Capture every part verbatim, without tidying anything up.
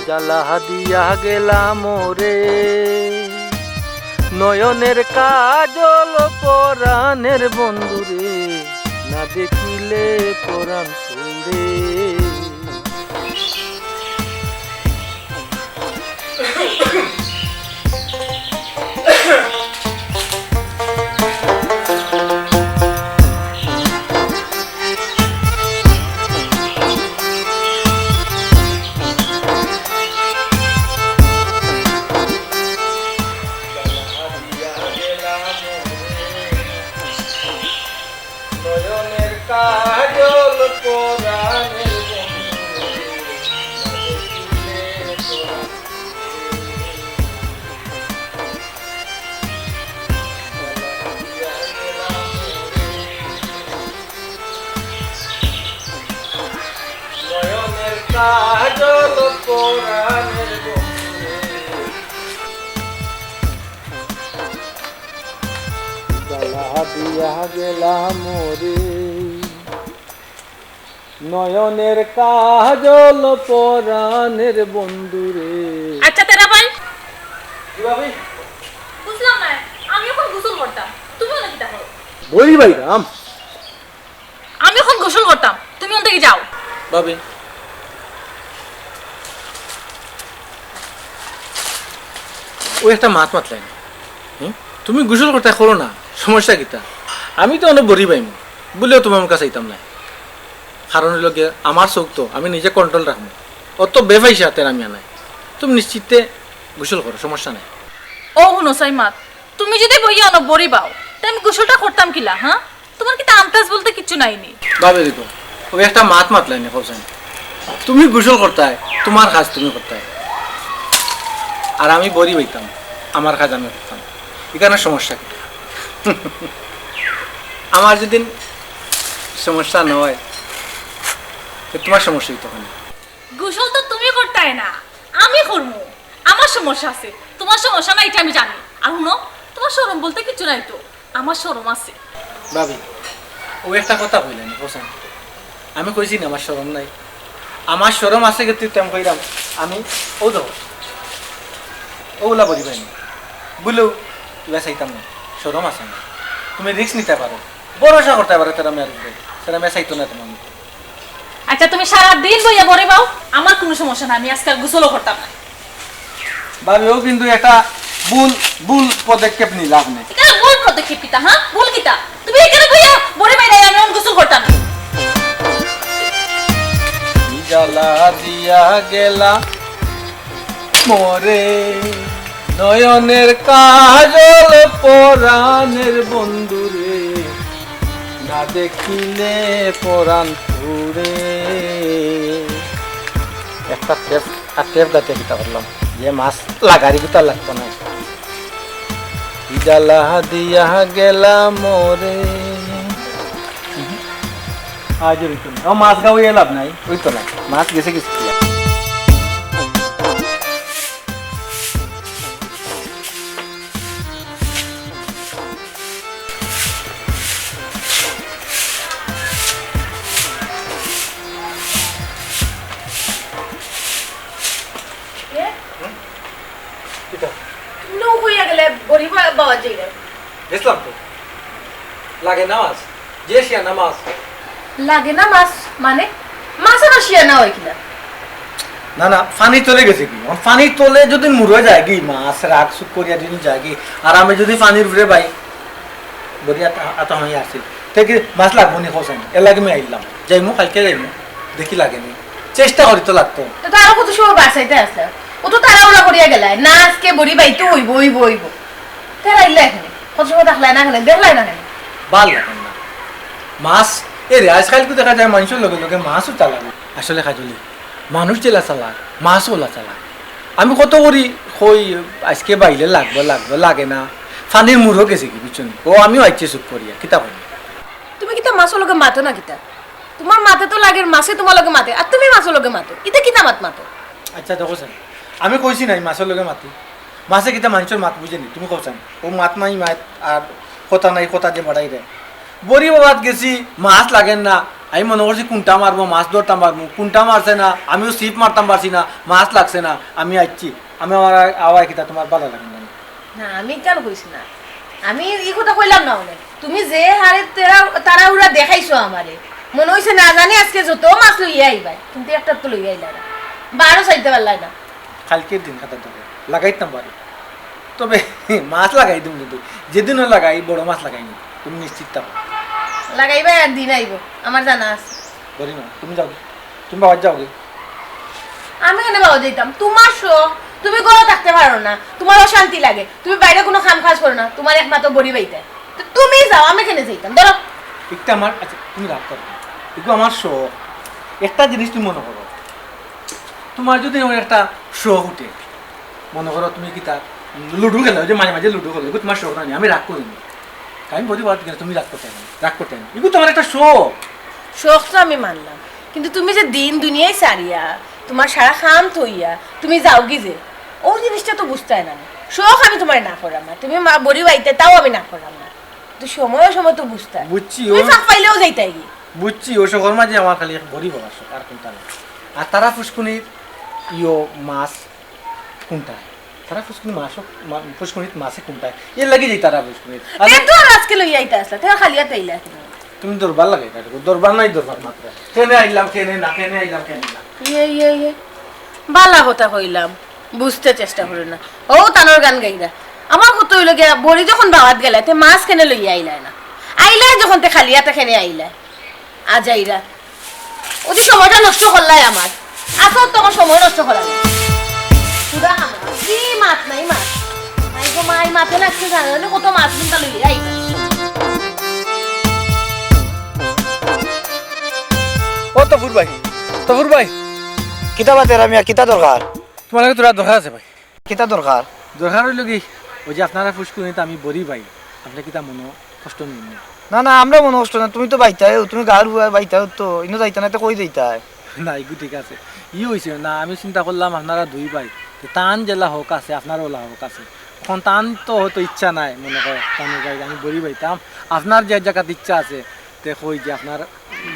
জ্বালা দিয়া গেলা মোরে, নয়নের কাজল পরাণের বন্ধুরে, না দেখিলে পরাণ পুড়ে। নয়নের কাজল পরাণের বন্ধু, না দেখিলে পরাণ। নয়নের কাজল পরাণের বন্ধু। জ্বালা দিয়া গেলা মোরে, নয়নের কাজল পরাণের বন্ধুরে। আচ্ছা, তেরা ভাই। জি ভাবি। বুঝলাম না, আমি অখন গোসল করতাম, তুমি অনো কিতা করো? বড়ি বাইরাম। আমি অখন গোসল করতাম, তুমি অন থাকি যাও। ভাবি, অউ একটা মাত মাতলায় না। হুম? তুমি গোসল করতায় করো না, সমস্যা কিতা? আমি তো অনো বড়ি বাইমু, বুলিও তুমার মুখা চাইতাম নায়। কারণ অইলো গিয়া, আমার চউখ তো আমি নিজে control রাখমু। অত বেফাইসা তেরা মিয়া নায়। তুমি নিশ্চিন্তে গোসল করো, সমস্যা নাই। ও হুনো সাইমাত, তুমি যুদি বইয়া অনো বড়ি বাও, তে আমি গোসলটা করতাম কিলা, হ্যাঁ? তুমার কিতা আন্তাজ বলতে কিচ্ছু নাই নি? ভাবি দেখো, অউ একটা মাত মাতলায় না, কও চাইন। তুমি গোসল করতায়, তুমার কাজ তুমি করতায়। আর আমি বড়ি বাইতাম, আমার কাজ আমি করতাম। ইখানো সমস্যা কিতা? আমার যুদি সমস্যা না অয়, তে তুমার সমস্যা কিতা অখানো? গোসল তো তুমি করতায় না, আমি করমু। আমার সমস্যা আছে, তুমার সমস্যা নাই, ইটা আমি জানি। আর হুনো, তুমার শরম বলতে কিচ্ছু নাই তো, আমার শরম আছে। ভাবি, অউ একটা কথা কইলায় না, কও চাইন। আমি কইছি না আমার শরম নাই? আমার শরম আছে কিন্তু, আমি কইরাম, আমি অউ দেখো, অউলা বড়ি বাইমু, বুলিও ইবা চাইতাম না, শরম আছে না। তুমি risk নিতায় পারো, ভরসা করতায় পারো তেরা মিয়ার উপরে, তেরা মিয়া চাইতো না তুমার মুখে। আচ্ছা, তুমি সারা দিন বইয়া বড়ি বাও, আমার কুনু সমস্যা নাই, আমি আইজকাল গোসলও করতাম না। ভাবি, অউ কিন্তু একটা ভুল, ভুল পদক্ষেপ নিলা আপনে। ইখানো ভুল পদক্ষেপ কিতা, হ্যাঁ? ভুল কিতা? তুমি ইখানো বইয়া বড়ি বাইরায়, আমি অখন গোসল করতাম না। কি জ্বালা দিয়া গেলা মোরে, নয়নের কাজল পরাণের বন্ধুরে, না দেখিলে পরাণ পুড়ে। একটা টেপ আর টেপ গাতে কিতা করলাম, যে মাছ লাগারি গুতা লাগতো না। কি জ্বালা দিয়া গেলা মোরে। আজ অইতো না। ও মাছ গাওয়াইয়া লাভ নাই, অইতো না। মাছ গেছে গেছে। এ? হুম? কিতা? তুমি নু কইয়া গেলে বড়ি বা-, বাওয়া যাই না। গেছিলাম তো। লাগে না মাছ। যে শিয়ানা মাছ। লাগে না মাছ মানে? মাছ আবার শিয়ানা অয় কিলা? না, না, পানির তলে গেছে কি? অখন পানির তলে যুদি মুড়ে যায়গি, মাছ রাগ চুক করিয়া যুদি যায়গি, আর আমি যুদি পানির উপরে বাই, বড়ি আত-, আত হামাইয়া আছিল। তে কি মাছ লাগবো নি কও চাইন? এর লাগি আমি আইলাম। যাইমু, কাইলকে যাইমু। দেখি লাগে নি। চেষ্টা করি তো লাগতো। তো, তো আরো কত সময় বাসাইতে আসলে? ও তো তাড়াহুড়া করিয়া গেলায়। না আজকে বড়ি বাইতে অইবো, অইবো, অইবো। তে আইলায় কেনে? কত সময় দেখলায় না কেনে? দেখলায় না কেনে? ভালা লাগে না। মাছ, এরে, আইজকাইল তো দেখা যায় মানষর লগে লগে মাছও চালাক। আসলে কাজলি, মানুষ যেলা চালাক, মাছও অলা চালাক। আমি কত করি কই, আইজকে বাইলে লাগবো, লাগবো, লাগে না। পানির মুড়ো গেছে কি, বুঝছো নি? ও, আমিও আইছি চুপ করিয়া, কিতা করি? তুমি কিতা মাছর লগে মাতো না কিতা? তুমার মাতে তো লাগের, মাছে তুমার লগে মাতে, আর তুমি মাছর লগে মাতো। ইতা কিতা মাত মাতো? আচ্ছা, দেখো চাইন, আমি কইছি নায় মাছর লগে মাতি। মাছে কিতা মানষর মাত বুঝে নি? তুমি কও চাইন। ও মাত নাই মাত, আর কথা নাই কথা যে বাড়াই দেয়। বড়ি বাওয়াত গেছি, মাছ লাগের না, আমি মনো করছি কুনটা মারমু, মাছ ধরতাম পারমু, কুনটা মারছে না, আমিও ছিপ মারতাম পারছি না, মাছ লাগছে না, আমি আইছি, আমি আমার আওয়ায় কিতা তুমার ভালা লাগে না? না, আমি কেনে কইছি না? আমি ই কথা কইলাম না অনে। তুমি যে হারে তেরা-, তাড়াহুড়া দেখাইছো আমারে, মনো অইছে না জানি আজকে যত মাছ লইয়া আইবায়, কিন্তু একটা তো লইয়া আইলায় না, বারো চাইতে পারলায় না। কাইলকের দিন খাতা ধরো, লাগাইতাম পারি, তবে মাছ লাগাই দিমু, কিন্তু যেদিনও লাগাই বড় মাছ লাগাই নি, তুমি নিশ্চিত থাকো। লাগাইবায় আর দিন আইবো, আমার জানা আছে। বলি না, তুমি যাও, তুমি বাবার যাও গে। আমি কেনে বাবা যাইতাম? তুমার শখ, তুমি ঘরো থাকতে পারো না, তুমার অশান্তি লাগে, তুমি বাইরে কুনু কাম কাজ করো না, তুমার একমাত্র বড়ি বাইতে। তো তুমি যাও, আমি কেনে যাইতাম? ধরো। একটা আমার, আচ্ছা, তুমি রাগ করো না। এগু আমার শখ। একটা জিনিস তুমি মনো করো, তুমার যদি এমন একটা শখ উঠে, মনো করো তুমি কিতা লুডু খেলো, ওই যে মাঝে মাঝে লুডু খেলো, এগু তুমার শখ না নি, আমি রাগ করি না। আমি বলি, বাবা, ঠিক আছে, তুমি রাগ করতে না, রাগ করতে না, এগু তুমার একটা শখ। শখ তো আমি মানলাম, কিন্তু তুমি যে দিন দুনিয়ায় সারিয়া, তুমার সারা কাম থইয়া তুমি যাওগি যে, অউ জিনিসটা তো বুঝতায় না। শখ আমি তুমারে না করাম না, তুমি মা বড়ি বাইতে, তাও আমি না করাম না। তো সময় সময় তো বুঝতায়। বুঝছি, তুমি ও ফাঁক পাইলেও যাইতায় গি। বুঝছি, ও শখর মাঝে আমার খালি এক বড়ি বাবার শখ, আর কুনটা না। আর তারা ফুসকুনির ইয়ো মাছ কুনটা? তারা ফুসকুনি মাছ, মা-, ফুসকুনিত মাছে কুনটা? এর লাগি যাই তারা ফুসকুনিত। আর তে তো আর আজকে লইয়া আইতা আসলা, তে খালি আতে আইলা কেনে? তুমি দরবার লাগাই না, দরবার নাই, দরবার মাত্র। কেনে আইলাম, কেনে না, কেনে আইলাম, কেনে না। ইয়ে, ইয়ে, ইয়ে। বালা কথা কইলাম, বুঝতে চেষ্টা করে না। ও তানোর গান গাইরা। আমার কথা অইলো গিয়া, বড়ি যখন বাওয়াত গেলায়, তে মাছ কেনে লইয়া আইলায় না? আইলায় যখন, তে খালি আতে কেনে আইলায়? আজাইরা। ওদি সময়টা নষ্ট করলায় আমার। আসল তো আমার সময় নষ্ট করা। সুধা খানা। কি মাত নাই মাত। মাই গো মাই, মাতে লাগছে জানো, কত মাছ কিনতা লইয়া আইবা। ও তফুর ভাই, তফুর ভাই। কিতা বাতেরা মিয়া, কিতা দরকার? তুমার লগে থুড়া দরকার আছে ভাই। কিতা দরকার? দরকার অইলো কি, ওই যে আপনারা ফুসকুনিত আমি বড়ি বাই, আপনে কিতা মনো কষ্ট নিন না? না, না, আমরা মনো কষ্ট না, তুমি তো বাইতায়, তুমি গাঁওর বুয়া বাইতায় তো, ইনো যাইতা না, তে কই যাইতায়? না, ইগু ঠিক আছে। ই অইছে না, আমি চিন্তা করলাম আপনারা দুই ভাই, তে তান যেলা হক আছে, আপনারও ওলা হক আছে। অখন তান তো হয়তো ইচ্ছা নাই, মনো কয়, তান ভাই, আমি বড়ি বাইতাম, আপনার যে জাগাত ইচ্ছা আছে, তে কই যে আপনার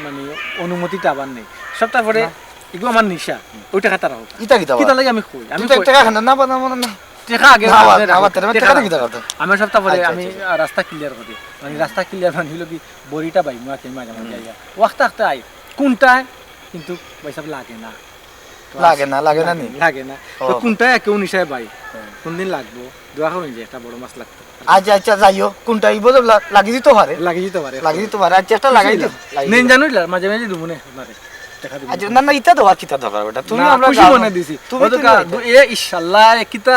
মানে অনুমতিটা আবার নেই। সবটা পরে না। এগুলো আমার নিশা, ওই টাকাটা রাখো। ইটা কিতা কিতা বা? লাগে আমি কই, আমি তুই তো কই। এক টাকা খান না, না, না, না, না। টাকা আগে না, আপনি না, রাখো। না, না, টাকা টাকা রাখো। কিতা কথা? আমার সবটা পরে আচ্ছা, আমি, আচ্ছা, আচ্ছা। আহ, রাস্তা ক্লিয়ার করি। মানে রাস্তা ক্লিয়ার মানে হইলো কি, বড়িটা ভাই, মাকে মাঝে মাঝে হুম। আইয়া। ওয়াক্ত আখতে আই, কোনটায়? কিন্তু পয়সা লাগে না। তো লাগে আস-, না, লাগে না লাগে, নি? লাগে না। তো ও। কোনটায় কেউ নিশায় ভাই? হুম। কোনদিন লাগবো? দোয়া করুন যে একটা বড় মাছ লাগতো। আচ্ছা, আচ্ছা, যাইও, কোনটা এই বছর লা-, লাগি দিতে পারে। লাগি দিতে পারে। লাগি দিতে পারে, আচ্ছা, একটা লাগাই দিও। লাগাই দিও। নেন জানো ইলা, মাঝে মাঝে দিমুনে আপনারে। দেখা দিমু। আচ্ছা, না, না, ইটা দেওয়ার কিতা দরকার বেটা? তুমি না, আমরা খুশি গাঁও মনে না। দিছি। তুমি ও তো তুমি গা-, রাখবে। দু-, এ ইশাল্লাহ, এ কিতা,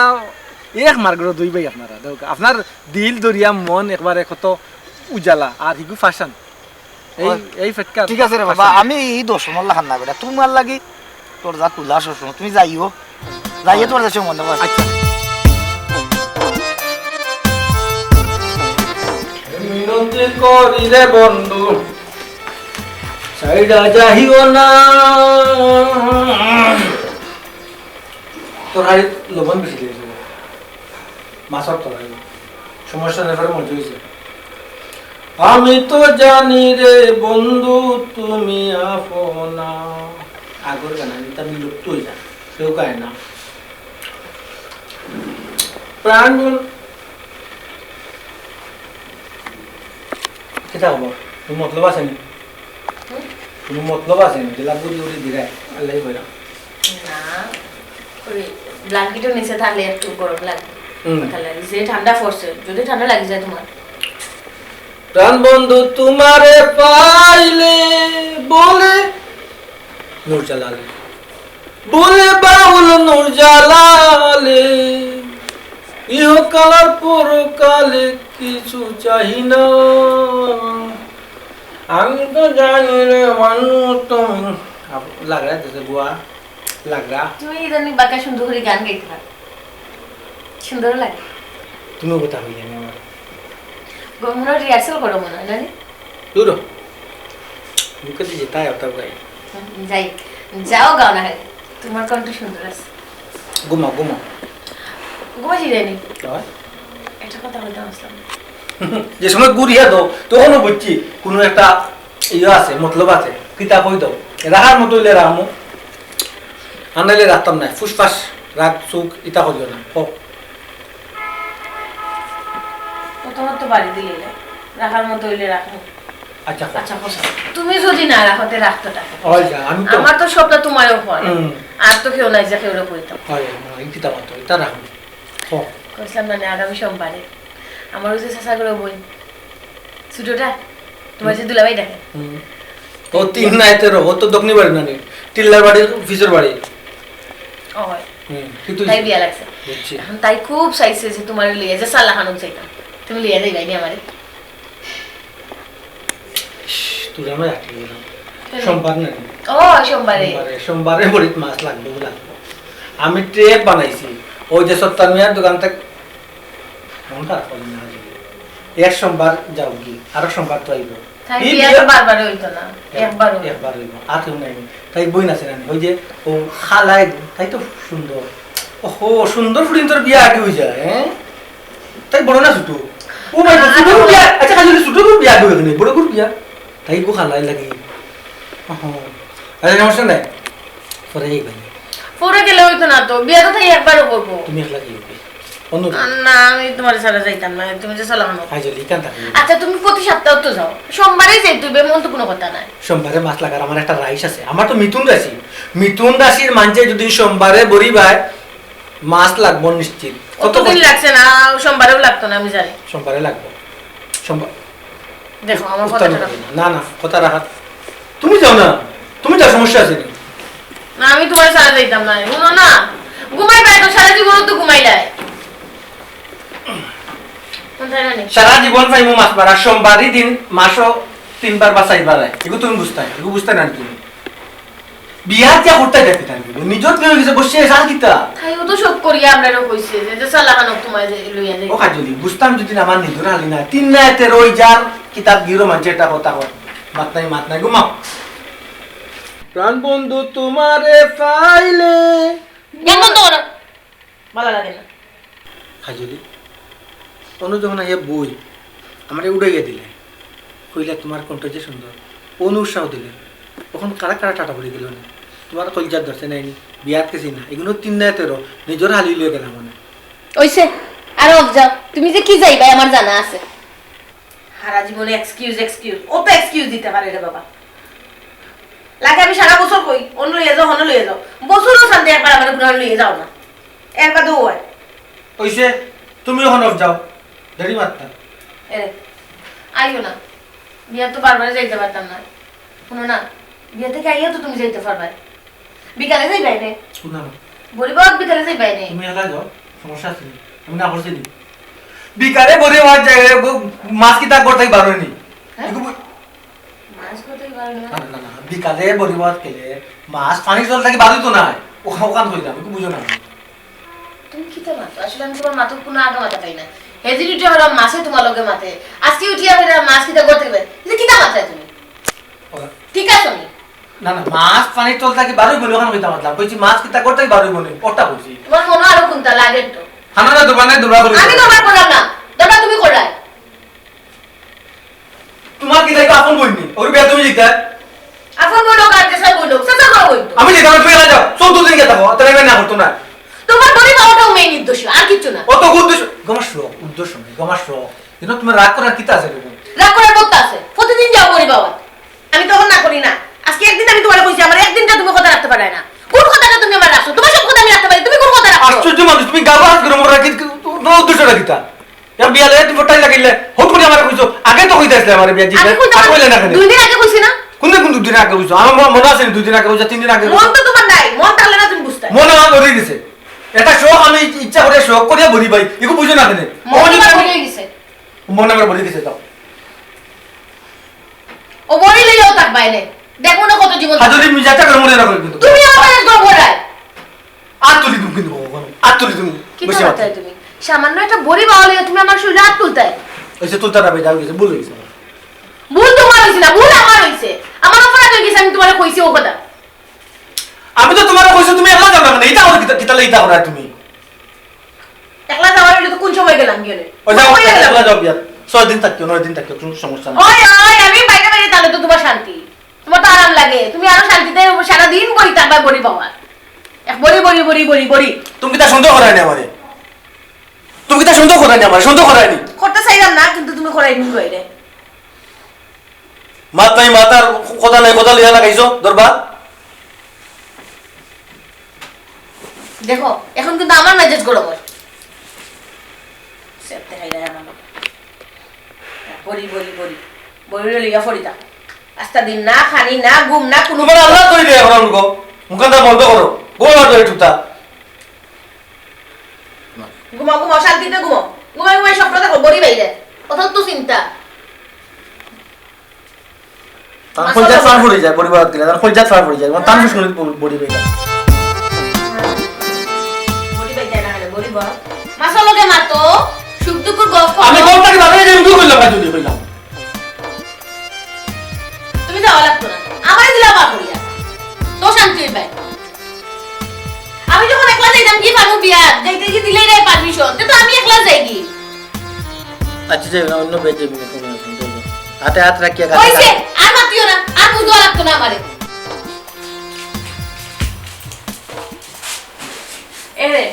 এক মার্গর দুই ভাই আপনারা। দেখো, আপনার দিল দরিয়া মন একবারে কত উজালা, আর হিগু ফাশান। এই, ওই, এই ফেটকার ঠিক আছে রে বাবা, ফাশান। আমি এই দশ নম্বর লাখান না বেটা, তোমার লাগি তোর যা তুলা শ্বশুর, তুমি যাইও, যাইও তোমার যাচ্ছে মনে হয়। আচ্ছা। মিনতি করি রে বন্ধু, সাইডা যাইও না। তরকারি লবণ বেশি দিয়েছিল, মাছর তরকারি, সমস্যা নেই, পরে মজা হয়েছে। আমি তো জানি রে বন্ধু তুমি আপনা। আগর গান, আমি তা বিলুপ্ত হয়ে যায়, কেউ গায় না। প্রাণ বন-, কিতা খবর? তোর মতলব আছে নি? হুম? কোনো মতলব আছে নি? যেলা বুঝি উঠি দিরায়, আল্লাহ কইরা। না, ওই ব্ল্যাঙ্কেটের নিচে থাকলে একটু গরম লাগে। হুম। কথা লাগে, যে ঠান্ডা পড়ছে, যদি ঠান্ডা লাগি যায় তোমার। প্রাণ বন্ধু তোমারে পাইলে বলে নূর জালালে। বলে বাউল নূর জালালে, ইহকাল আর পরকালে কিছু চাহি না। আমি তো জানি রে মানুষ তুমি। আপ-, লাগরা দিছে গুয়া, লাগরা। তুমি ইদানিং বাক্কা সুন্দর করি গান গাইতে পারো, সুন্দর লাগে। তুমিও কথা কইলে না আমার। গো, মনে হয় রিহার্সাল করো মনে হয়, না রে? দূর হ। মুখে দিয়ে যেতায় ওটা গাই। হুম, যাই। যাও গাও না হয়। তোমার কণ্ঠ সুন্দর আছে। ঘুমাও, ঘুমাও। ঘুমাইছি জানি। হয়? একটা কথা বলতে আসলাম। যে সময় ঘুরিয়া দাও, তখনও বুঝছি কোনো একটা ইয়ে আছে, মতলব আছে। কিতা কই দেও? রাখার মতো অইলে রাখমু, আর নাইলে রাখতাম না। ফুসফাস, রাগ, চুক, ইতা করিও না। কও। প্রথমত তো বাড়ি দিলে না, রাখার মতো অইলে রাখমু। আচ্ছা, কও। আচ্ছা, কও। তুমি যদি না রাখো, তে রাখতো টাকা। ওই যা, আমি তো আমার তো সবটা তোমারও হয়। হুম। আর তো কেউ নাই যে কেউরে কইতাম। হয়, না, এই কিতা মাতো, ইতা রাখমু। কও। কইছিলাম না, আগামী সোমবারে আমার ওই যে চাচা করে বই, ছোটটা, তোমার যে দুলাভাই ডাকে। হুম। ও তিন নাই তেরো, ও তো দক্ষিণ বাড়ি নানি, টিল্লার বাড়ির পিছর বাড়ি। ও হয়। হুম, কি তুই তাই বিয়া লাগছে। বুঝছি। এখন তাই খুব চাইছে যে তোমার লইয়া যে সালাখানো চাইতাম, তুমি লইয়া যাইবাই নি আমারে। ইশ, তোরা আমি রাখি গেলাম। কেন? সোমবার নানি। ও, সোমবারে। সোমবারে, সোমবারে বড়িত মাছ লাগবো, লাগবো। আমি ট্রেপ বানাইছি, ওই যে সত্তার মিয়ার দোকান থেকে মন খারাপ করি না আজ। এক সোমবার যাও কি, আরো সোমবার তো আইবো। তাই এই বিয়া বিয়া তো বারবার হইতো না, এক-, একবার হইতো। একবার হইবো, আর কেউ নাই। তাই বই না সেরানি, ওই যে ও খালাই, তাই তো সুন্দর। ওহো, সুন্দর ফুটিন তোর বিয়া আগে হয়ে যায়, হ্যাঁ? তাই বড় না ছোট? ও মাই গড, ছোট বিয়া, আচ্ছা, খালি ছোট বিয়া আগে হয়ে গেলে, বড় করে বিয়া। তাই গো খালাই লাগে। ওহো। আরে সমস্যা নাই। পরে যাইবা। পরে গেলে হইতো না তো, বিয়া তো তাই একবারও করবো। তুমি একলা কি করবে? অনু। আ, না, আমি তোমার ছাড়া যাইতাম না, তুমি যে সালাম আনো। হাই জলি, কান থাকি। আচ্ছা, তুমি প্রতি সপ্তাহে তো যাও, সোমবারেই যাইতে হইবে, এমন তো কোনো কথা নাই। সোমবারে মাছ লাগার আমার একটা রাইস আছে, আমার তো মিথুন রাশি। মিথুন রাশির মানষে যদি সোমবারে বড়ি বায়, মাছ লাগবো নিশ্চিত। কত অতদিন কত? লাগছে না, সোমবারেও লাগতো না, আমি জানি। সোমবারে লাগবো। সোমবার। দেখো, আমার উত্তর কথাটা না, না, কথা রাখা। তুমি যাও না, তুমি যাও, সমস্যা আছে নি? না, আমি তোমার ছাড়া যাইতাম না। শুনো না, ঘুমাই পাই তো, সারা জীবন তো ঘুমাইলাই। কোন ঠায় নানি? সারা জীবন পাইমু মাছ মারা, সোমবারই দিন মাসও তিনবার বা চারবার আয়। এগু তুমি বুঝতায়, এগু বুঝতায় না তুমি। বিয়া যে করতে যাবি তার বিয়ে। নিজত বিয়ে হয়ে গেছে, বসে এসে আর কিতা? তাই ও তো সব করিয়া আমরারে কইছে যে, যে সালাখানো তোমায় যে লইয়া যাই। ও কাজলি, বুঝতাম যদি না আমার নিজর হালি না। তিন না তেরো ওই যার কিতাব গিরো মানষে এটা কথা কয়। মাত নাই, মাত নাই, ঘুমাও। প্রাণ বন্ধু তোমারে পাইলে। গান বন্ধ করো। ভালা লাগে না। হাজলি, অনু যখন আইয়া বই, আমারে উড়াইয়া দিলে। কইলা, "তোমার কণ্ঠ যে সুন্দর।" অনু উৎসাহ দিলে। অখন কারা কারা টাটা পড়ি গেল না। তোমার কলজার ধরছে নাইনি, বিয়াত গেছি না। এগুলো তিন না তেরো, নিজর হালি লইয়া গেলাম মানে। ওইছে, আর অফ যাও। তুমি যে কি যাইবায় আমার জানা আছে। সারা জীবনে excuse, excuse। ও তো excuse দিতে পারে রে বাবা। লাগে আমি সারা বছর কই, অন্য লইয়া যাও, অন্য লইয়া যাও। বছরও শান্তি একবার আমার ঘুরে লইয়া যাও না। এর বাদেও হয়। ওইছে, তুমি অখন অফ যাও। দেরি মাত্তা। এরে, আইও না। বিয়া তো বারবার যাইতে পারতাম না। শুনো না, বিয়া থেকে আইয়া তো তুমি যাইতে পারবায়। বিকালে যাইবায় নে। শুনো না। বড়ি বাওয়াত বিকালে যাইবায় নে। তুমি একা যাও, সমস্যা আছে নি? আমি না করছি নি। বিকালে বড়ি বাওয়াত যাই, গো, মাছ কিতা করতে পারো নি? হ্যাঁ? একটু বই- মাছ করতে পারো না? না, না, না, না। বিকালে বড়ি বাওয়াত খেলে মাছ পানির তল থাকি বার অইতো না। ওখান, ওখান কইলাম, একটু বুঝো না। তুমি কিতা মাতো? আসলে আমি তোমার মাতো কোনো আগা মাথা পাই না। হেদিন উঠিয়া হইলাম মাছে তোমার লগে মাতে। আজকে উঠিয়া হইলাম মাছ কিতা করতে পারে। এটা কিতা মাত্রায় তুমি? ওরা ঠিক আছো নি? না, না, মাছ পানির তল থাকি বারোই বলে ওখানে কইতাম মাতলাম। কইছি মাছ কিতা করতে বারোই বলে, ওটা কইছি। তোমার মনে আরো কোনটা লাগে তো? হানা না, দোকানে দোলা করে। আমি দোলা করলাম না, দোলা তুমি করলাই। তোমার কি তাই আপন বই নি? ওর বিয়া তুমি দিতে? আপন বই লোক আর দেশের বই লোক, সেটা বড় বই তো। আমি দিতাম, তুমি এলা যাও। চৌদ্দ দিন গেতা হো, তাহলে আমি না করতো না। তোমার বড়ি বাবাটাও মেইন উদ্দেশ্য, আর কিচ্ছু না। অত উদ্দেশ্য, গমার শখ, উদ্দেশ্য নেই, গমার শখ। কিন্তু তুমি রাগ করার কিতা আছে তুমি? রাগ করার মতো আছে, প্রতিদিন যাও বড়ি বাবা। আমি তখন না করি না। আজকে একদিন আমি তোমার কইছি, আমার একদিনটা তুমি কথা রাখতে পারো না। কোন কথাটা তুমি আমার রাখছো? তোমার সব কথা আমি রাখতে পারি, তুমি কোন কথা রাখছো? আশ্চর্য মানুষ, তুমি গাবো হাত করে মরে রাখি, তোমার উদ্দেশ্যটা কিতা? ইয়ার বিয়ালে তুমি টাইম লাগাইলে, হুট করে আমারে কইছো, আগে তো কইতে আসলে আমারে বিয়া দিতে। আগে কইতে আর কইলে না কেন? দুই দিন আগে কইছি না? কোন দিন, কোন দুই দিন আগে কইছো? আমার ম-, মনে আছে নি দুই দিন আগে কইছো, তিন দিন আগে কইছো? মন তো তোমার নাই, মন থাকলে না তুমি বুঝতে। মন আমার ধরে গেছে। এটা শখ, আমি ইচ্ছা করে শখ করিয়া বড়ি ভাই, এগু বুঝো না কেন? মন ও যদি তোমার আমি ধরে গেছে। মন আমার বড়ি গেছে, যাও। ও বড়ি লইয়াও থাকবা এনে। দেখো না কত জীবন। হাজুরি মিজাজটা করে মনে রাখো কিন্তু। তুমি আমার কাছে গল্প করায়। আর তুলি তুমি কিন্তু বাবা, বলো। আর তুলি তুমি। কি বসে কথা মাথায়। তুমি? সামান্য একটা বড়ি বাওয়া লইয়া তুমি আমার শরীরে হাত তুলতায়? ওই যে তুলতা না ভাই, যাও গেছে, ভুল হয়ে গেছে আমার। ভুল তোমার হইছে না, ভুল আমার হইছে। আমার অপরাধ হয়ে গেছে, আমি তোমারে কইছি ও কথা। আমি তো তোমারে কইছি তুমি একলা যাও না কেন? ইটা করে কিতা, কিতা লাগি ইটা করায় তুমি? একলা যাওয়ার হইলে তো কোন সময় গেলাম গেলে? ওই যাও, কোন সময় গেলাম? একলা যাও বিয়া। ছয় দিন থাকিও, নয় দিন থাকিও, কোনো সমস্যা নাই। ওই, ওই, আমি বাইরে বাইরে তাহলে তো তোমার শান্তি। তোমার তো আরাম লাগে, তুমি আরো শান্তিতে সারা দিন বই থাকবা বড়ি বাবার। এক বড়ি, বড়ি, বড়ি, বড়ি, বড়ি। তুমি কিতা সন্দেহ করায়নি আমারে? তুমি কিতা সন্দেহ করায়নি আমারে? সন্দেহ করায়নি। করতে চাইলাম না, কিন্তু তুমি করাই নিল বাইরে। মাত নাই, মাতার কথা নাই, কথা লইয়া লাগাইছো দরবার। দেখো, এখন কিন্তু আমার মেজাজ গরম হয়। সেপ দেখাই দেয় আমার। বড়ি, বড়ি, বড়ি। বড়ি লইয়া পড়ি থাকো। আস্তা দিন না খানি, না ঘুম, না কোনো তোমার আল্লাহ করি দে এখন আমাকে। মুখানটা বন্ধ করো। গোল আর ধরে টুতা। ঘুমাও, ঘুমাও, শান্তিতে ঘুমাও। ঘুমাই, ঘুমাই স্বপ্ন দেখো, বড়ি বাইরে। অত তো চিন্তা। তার মাছ কলজাত হলো ফার পড়ি যায়, বড়ি বাদ দিলে। তার কলজাত ফার পড়ি যায়। তার ফুসকুনি বড়ি বাইরে। বড়ি বাইরে না, বড়ি বড়। মাছর লগে মাতো, সুখ দুঃখর গপ করো। আমি গপ থাকি ভাবে যে উঠু কইলাম, কাজ উঠু কইলাম। তুমি যাওয়া লাগতো না। আমারে দিলা বার করিয়া। তো শান্তি হইবে। আমি যখন একলা যাইতাম কি পারবো বিয়াত? যাইতে কি দিলে রে পারমিশন? তে তো আমি একলা যাই কি? আচ্ছা, যাই না, অন্য বেড যাবি না, কোনো অসুবিধা নেই। হাতে হাত রাখিয়া কাছে কইছে, কাছে। আর মাতিও না, আর বুঝাও লাগতো না আমারে। এরে,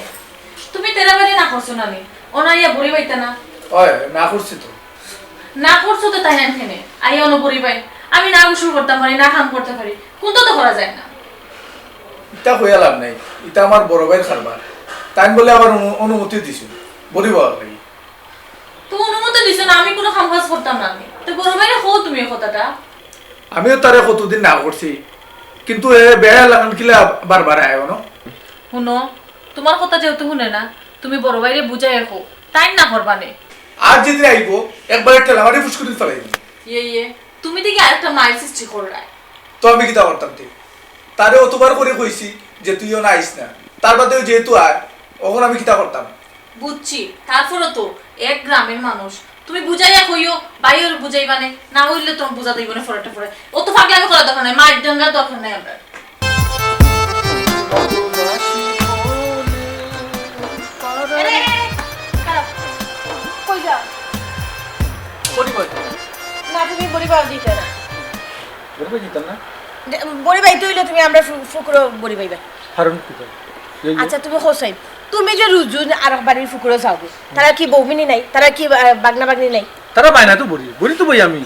তুমি তেরা বাড়ি না করছো না নি? ওনা ইয়া বুড়ি বাইতা না? ওই, না করছি তো। না করছো তো তাই না এখানে? আইয়া অনো বুড়ি বাই। আমি না গোসল করতাম পারি, না কাম করতে পারি। কোনটা তো করা যায় না। ইটা কইয়া লাভ নাই। ইটা আমার বড় ভাইর কারবার। তাই বলে আবার অনু-, অনুমতি দিছি। বুড়ি বাবার লাগি। তো অনুমতি দিছো না, আমি কোনো কাম কাজ করতাম না আমি। তো বড় ভাইরে কও তুমি এই কথাটা। আমিও তারে কতদিন না করছি। কিন্তু এ বেহায়া লাখান কিলা বারবার আয় অনো? হুনো, তোমার কথা যেহেতু হুনে না, তুমি বড় ভাইরে বুঝাইয়া কও। তাই না করবা নে। আর যদি আইবো, একবারে ঠেলা মারি ফুসকুনি ফালাই দিবো। ইয়ে, ইয়ে, তুমি দেখি আরেকটা মায়ের সৃষ্টি কররায়। তো আমি কিতা করতাম তে? তারে অতবার করি কইছি যে তুই অনো আইস না। তার বাদেও যেহেতু আয়, অখন আমি কিতা করতাম? বুঝছি, তারপরও তো এক গ্রামের মানুষ। তুমি বুঝাইয়া কইও, ভাইও বুঝাইবা নে, না হইলে তোমার বুঝা দিবো না ফোরাটা ফোরা। অত পাগলামি করার দরকার নাই, মার ডাঙ্গার দরকার নাই আমরা। এরে, এরে, এরে, খারাপ। কই যাও? বড়ি বাই। না, তুমি বড়ি বাই দিতে না। বড়ি বাই দিতাম না? যে, বড়ি বাইতে হইলে তুমি আমরা ফু-, ফুকুরো বড়ি বাইবা। কারণ কি করে? এই যে আচ্ছা, তুমি কও চাই, তুমি যে রুজু আর এক বাড়ির ফুকুরো যাওগি, তারা কি বৌমিনি নাই? তারা কি, আহ, বাগনা বাগনি নাই? তারা বায় না তো বড়ি, বড়ি তো বাই আমি।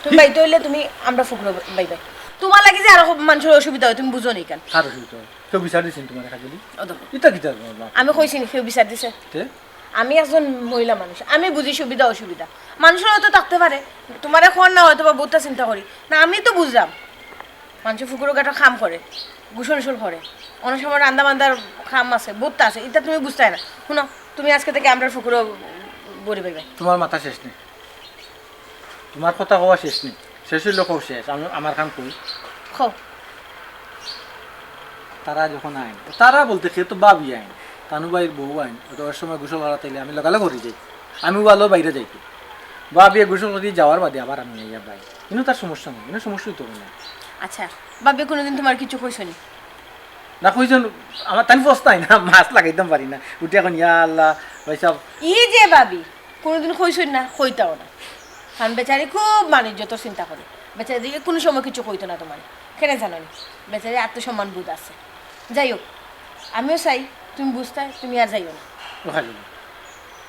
তুমি বাইতে হইলে তুমি আমরা ফুকুরো বাইবা। তোমার লাগি যে আরো মানুষের অসুবিধা হয়, তুমি বুঝো নি কেন? আর অসুবিধা হয়। কেউ বিচার দিছেন তোমার কাজলি? ও দেখো। ইতা কিতা বাবা? আমি কইছি নি কেউ বিচার দিছে? তে? আমি একজন মহিলা মানুষ, আমি বুঝি সুবিধা অসুবিধা। মানুষেরও তো থাকতে পারে, তোমারে কর না হয়তো বা বহুতটা চিন্তা করি। না, আমি তো বুঝলাম, মানুষে ফুকুরো গাটো কাম করে, গোসল গোসল করে, অনেক সময় রান্দা বান্দার কাম আছে, বহুতটা আছে, ইতা তুমি বুঝতায় না। হুনো, তুমি আজকে থেকে আমরা ফুকুরো বড়ি বাইবা। তোমার মাথা শেষ নেই, তোমার কথা কওয়া শেষ নেই, শেষ হইলে কও শেষ, আমি আমার কাম কই। কও। তারা যখন আইন, তারা বলতে কে তো ভাবি আইন, তানু ভাইর বউ আইন, ওটা ওর সময় গোসল করা তাইলে আমি লগালগ করি যাই, আমি ওয়ালো বাইরে যাই তো। ভাবিয়ে গোসল করি যাওয়ার বাদে আবার আমি আইয়া ভাই, কিন্তু তার সমস্যা নেই, কিন্তু সমস্যা হইতো না। আচ্ছা, ভাবি কোনোদিন তোমার কিছু কইছো নি? না কইছেন, আমার তাই ফস্তাই না, মাছ লাগাইতাম পারি না, উঠে এখন ইয়া আল্লাহ, ভাই সাহেব। ই যে ভাবি, কোনোদিন কইছইন না, কইতাও না। কারণ বেচারি খুব মান ইজ্জতর চিন্তা করে। বেচারি কোনো সময় কিছু কইতো না তোমারে। কেনে জানো নি? বেচারি আত্মসম্মান বোধ আছে। যাই হোক, আমিও চাই তুমি বুঝতায়, তুমি আর যাইও না। ও খালি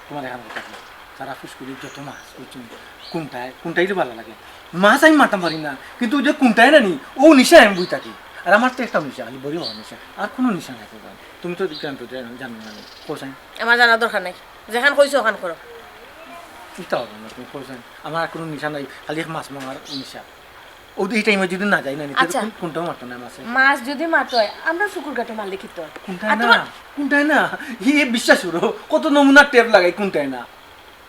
তোমার এখন কথা কি? তারা ফুসকুড়ি যত মাছ, বুঝছো নি? কোনটায়, কোনটাই তো ভালা লাগে। মাছ আমি মারতাম পারি না, কিন্তু ওই যে কোনটায় না নি, ও নিশায় আমি বই থাকি। আর আমার তো একটা নিশা, খালি বড়ি হওয়ার নিশা, আর কোনো নিশা নাই। তুমি তো জ্ঞান তো জানো না, কোথায়? আমার জানার দরকার নাই। যেখান কইছো, ওখান করো। ইতা হবে না, তুমি কইছেন, আমার আর কোনো নিশা নাই, খালি এক মাছ মারার নিশা। ও, এই টাইমে যদি না যাই না, নিতে আচ্ছা। কোন-, কোনটাও মারতো না মাছে। মাছ যদি মারতো হয়, আমরা ফুকুর গাটো মারলে কি তো হয়? কোনটায় আর না? তোমার কোনটায় না? ই, এ বিশ্বাস করো, কত নমুনা টেপ লাগাই, কোনটায় না?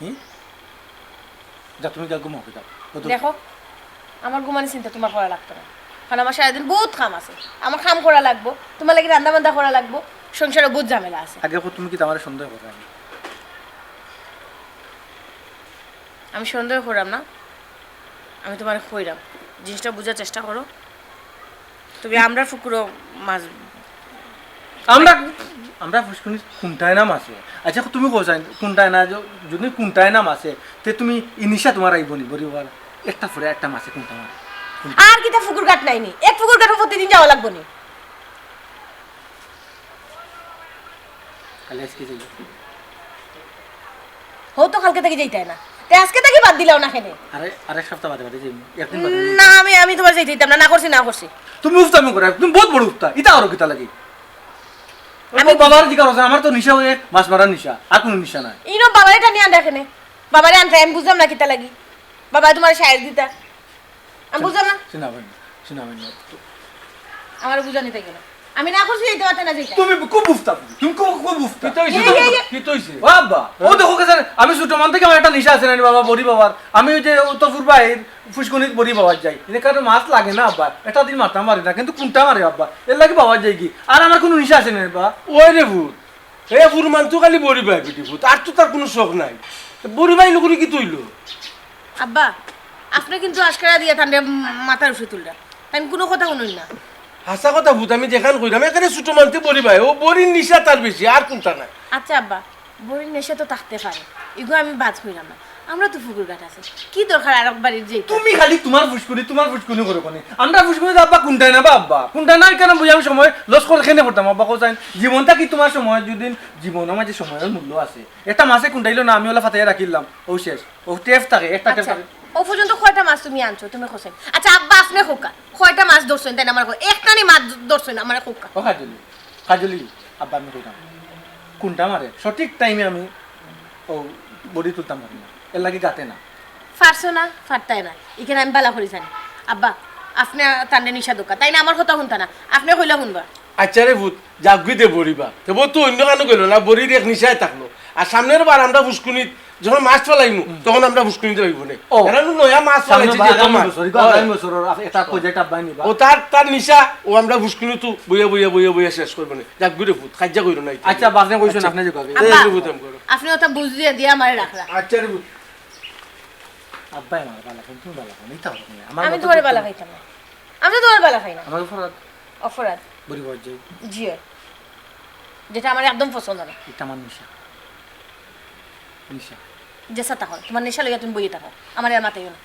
হুম? যা, তুমি যা ঘুমাও, যাও। কত দেখো, আমার ঘুমানি চিন্তা তোমার করা লাগতো না, কারণ আমার সারাদিন বহুত কাম আছে। আমার কাম করা লাগবো, তোমার লাগি রান্দা বান্দা করা লাগবো, সংসারে বহুত ঝামেলা আছে। আগে কও, তুমি কিতা আমারে সন্দেহ করো? আমি সন্দেহ করলাম না, আমি তোমারে কইরাম, জিনিসটা বুঝার চেষ্টা করো। তুমি আমরার ফুকুরো মাছ আমরা, আমরা ফুসকুনি কোনটায় না মাছে। আচ্ছা, তুমি কও চাই কোনটায় না, য-, যদি কোনটায় না মাছে, তে তুমি ইনিশা তোমার আইব নি, বড়ি ওয়ালা? একটা ফুরে একটা মাছে কোনটা মারে? আর কিতা ফুকুর ঘাট নাই নি? এক ফুকুর ঘাটও প্রতিদিন যাওয়া লাগবো নি? কালি আজকে যাই। হো তো কালকে থাকি যাইতায় না। তে আজকে থাকি বাদ দিলাও না কেনে? আরে, আরেক সপ্তাহ বাদে বাদে যাইমু। একদিন বাদে যাইমু। না, আমি, আমি তুমার যাইতে দিতাম না, না করছি, না করছি। তুমি উফতামি করো, তুমি বউত বড় উফতা। ইতা আরো কিতা লাগি? আমি বাবার জিকার আছে, আমার তো নিশা অইলে মাছ মারার নিশা, আর কুনু নিশা নাই। ইনো বাবারে টানি আনরা কেনে? বাবারে আনতে আমি বুঝলাম না কিতা লাগি। বাবায় তুমারে শায়ের দিতা। আমি বুঝলাম না। শোনা ভাই না, শোনা ভাই না। আমারে বুঝানি তাই কেনে? আমি না করছি, যাইতে পারতে না যাইতা। তুমি খুব উফতা, তুমি খুব, খুব উফতা। কিতা অইছে? এই, এই, এই। কিতা অইছে? ও আব্বা, ও দেখো কে জানে, আমি ছোট মান থাকি আমার একটা নিশা আছে না রে বাবা, বড়ি বাবার। আমি ওই যে ও তো ফুরবাইর ফুসকুনিত বড়ি বাবার যাই। এনে কারো মাছ লাগে না আব্বা, একটা দিন মারতাম পারি না, কিন্তু কুনটা মারে আব্বা, এর লাগি বাবার যাইগি। আর আমার কুনু নিশা আছে না রে বাবা। ওই রে ভূত, এ ফুরমান তো খালি বড়ি বায় বেটি ভূত, আর তো তার কুনু শখ নাই। তো বড়ি বায় নকরি কিতা অইলো? আব্বা, আপনে কিন্তু আজকারা দিয়া তানরে মাথার উপরে তুলরা। তাইন কুনু কথা হুনইন না। হাছা কথা ভূত, আমি যেখান কইরাম, এখানে ছোট মানতে বড়ি বায়, ও বড়ির নিশা তার বেশি, আর কুনটা নাই। আচ্ছা আব্বা, বড়ির নেশা তো থাকতে পারে, ইগু আমি বাদ কইরাম না। আমরা তো ফুকুর ঘাট আছে, কি দরকার আরক বাড়িত যাইতে? তুমি খালি তুমার ফুসকুনি, তুমার ফুসকুনি করো কেনে? আমরা ফুসকুনি তো আব্বা কুনটায় না বা আব্বা, কুনটায় না কেনে বুঝি আমি সময় লস করে কেনে করতাম আব্বা, কও চাইন? জীবনটা কি তুমার সময়, যদি জীবনর মাঝে সময়র মূল্য আছে, একটা মাছে কুনটাইলো না, আমি ওলা ফাতাইয়া রাখিলাম, ও শেষ। ও টেপ থাকে, একটা টেপ আচ্ছা, থাকে। ও পর্যন্ত কয়টা মাছ তুমি আনছো? তুমি কও চাইন। আচ্ছা, আব্বা, আপনে কউক্কা, কয়টা মাছ ধরছইন? তাইন আমারে কও, একটানি মাছ ধরছইন, আমারে কউক্কা। ও কাজলি, কাজলি, আব্বা, আমি কইতাম, কুনটা মারে? সঠিক টাইমে আমি ও বড়ি তুলতাম পারি না, এর লাগি গাতে না। পারছো না, পারতায় না, ইখান আমি বালা করি জানি। আব্বা, আপনে তানরে নিশা দেউক্কা, তাইন আমার কথা হুনতা না, আপনে কইলা হুনবা। আচ্ছা রে ভূত, যাউকগি দে বড়ি বা। তে বউ তো অন্য কানো গেল না, বড়ির এক নিশায় থাকলো। আর সামনের বার আমরা ফুসকুনিত যখন মাছ ফালাইমু, হুম। তখন আমরা ফুসকুনিত অইবো নে। ও। এরা নু নয়া মাছ সামনে ফালাইছে বা যে আগামী তোমার। বছর, ইগো হয়। আগামী বছর ওর আ-, একটা project আব্বায় নিবা। ও তার, তার নিশা, ও আমরা ফুসকুনিত বইয়া, বইয়া, বইয়া, বইয়া শেষ করবো নে। যাউকগি রে ভূত, কাইজ্জা কইরো না ইতা। আচ্ছা, বাপরে কইছো না, আচ্ছা। আপনে যাউক্কা। আব্বা, এই রে ভূত, আমি করো। আপনে ওটা বুঝ দিয়া দিয়া আমারে রাখরা। আচ্ছা রে ভূত। আব্বায় আমারে বালা পাইন, তুমি বালা পাও না, ইতা হবে না। আমার আমি মতো তোমারে করতে বালা হবে। পাইতাম না। আমি তো তোমার বালা পাই না। আমার অপরাধ। অপরাধ। বড়ি বাবার যাই। জি অয়। যেটা আমার একদম পছন্দ না। এটা আমার নেশা। নেশা। যেছা থাকো, তোমার নেশা লইয়া তুমি বইয়া থাকো। আমারে আর মাতাইও না।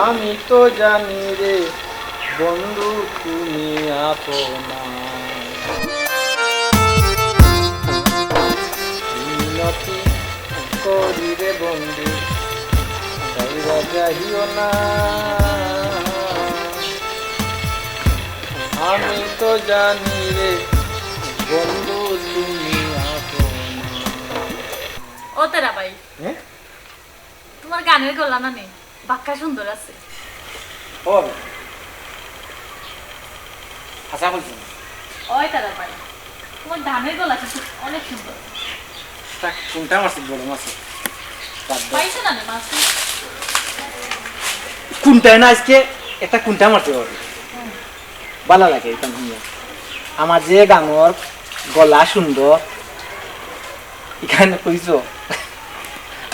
আমি তো জানি রে বন্ধু তুমি আপন। মিনতি করি রে বন্ধু, ছাইড়া যাইও না। আমি তো জানি রে বন্ধু তুমি আপন। ও তেরা ভাই। হ্যাঁ? তোমার গানের গলা না নি? বাক্কা সুন্দর আছে। ও ভাবি। হাছা কইছো না? ওই তারা ভাই। তোমার গানের গলা কিন্তু অনেক সুন্দর। তা কুনটা মারছে বড় মাছ? বাদ দাও। পাইছো না নি মাছ? কুনটায় না আজকে একটা কুনটা মারছে ভাবি। হুম। বালা লাগে এটা শুনিয়া। আমার যে গানর গলা সুন্দর, ইখান কইছো।